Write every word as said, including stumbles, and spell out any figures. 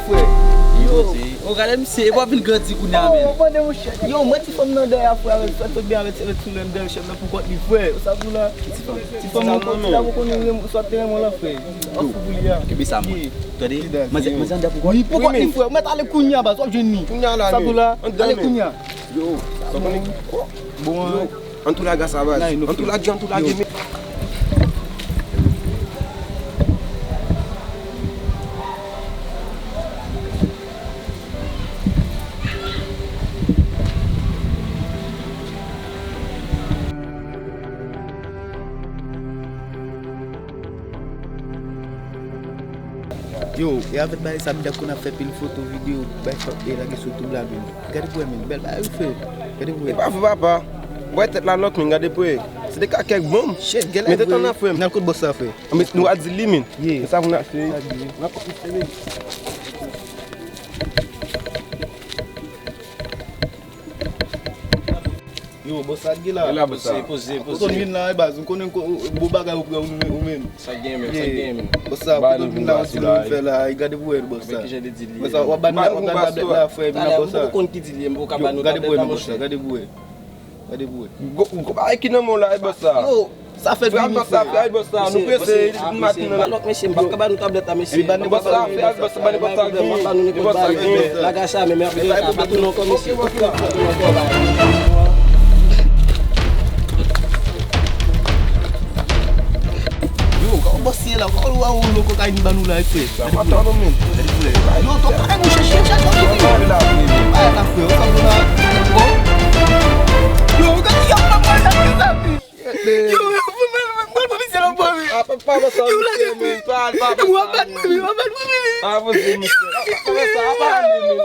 Frè. Yo. O, gade misye, e w ap vin grandi kounye a, men. Yo, mwen ti fanm nan dèyè a, frè, avèk, fè tout byen avèk, avèk soulè m dèyè chèn nan pou kont li, frè. Sa pou la. Ti fanm. Ti fanm nan kote la, ou konnen, ou sot te renmen lan, frè. An fou pou li a. Kenbe sa, mwen. Tande, manzè, manzè anndan pou kont. Wi, pou kont li, frè. Ou mèt ale kounye a, baz, w ap jwenn li. Kounye a la, sa pou la. Ale kounye a. Yo, sa konnen. Bon, an tou lage sa, baz. An tou lage, an tou lage, men. Yo, e avèk bagay sa, m t ap konn ap fè pil foto, videyo, bay fòk e lage sou YouTube la, men. Gade pou wè, men. Bèl bagay ou fè. Gade pou wè. E pa vre, papa. Ou wè tèt la lòk, men. Gade pou wè. Se te ka kèk bonm. Shit, gèlè. Mete tan nan, frè m. N al kot bòs la, frè. Anben, nou a di li, men. Yeah. Se sa pou n al fè. N ap fè li. Yo, bòs la, ki la? Ki la, bòs la? Poze, poze, poze. Ou konn vin la, e baz, ou konnen ko-, bon bagay ou pran ou, ou menm. Sa gen, men, sa gen, men. Bòs la, ou konn vin la, ou konn fè la, e gade pou wè, bòs la. Bòs la, w ap ban nou, w ap ban nou la, frè, vin la, bòs la. Talè, ou konn ki di li, m poko ka ban nou tablèt la, monchè. Gade pou wè. Gade pou wè. Gwo, gwo bagay ki nan men w la, e bòs la. Yo, sa fè dri minit, frè. Frè, bòs la, frè, bòs la, nou prese, li maten nan. Alò, mesye, m p ap ka ba nou tablèt la, mesye. Epi ba nou bòs la, frè, bòs la, ba nou bòs la, gen. Ba nou nenpòt bagay, men. Lage sa, men, men, pa tounen ankò, mesye. Pa tounen ankò, ba. Yo, kòman bòs ye la? Kòman ou a ou lo kokayin ban nou la, frè? Sa pa twa non, men. Yo, to pa nou chèche, chèche, chèche. Ay, la, frè, ou sa bon la. Bon. Yo, ou gade, y ap pran mwen la, mezanmi. Yo, yo, mwen, mwen, mwen, mwen, mwen, misye la, mwen. Ah, papa, mwen, sa, yo, lage, men. Pa, pa, pa, w ap bat mwen, w ap bat mwen. Ah, mwen, misye. Papa, sa, pa ale, men.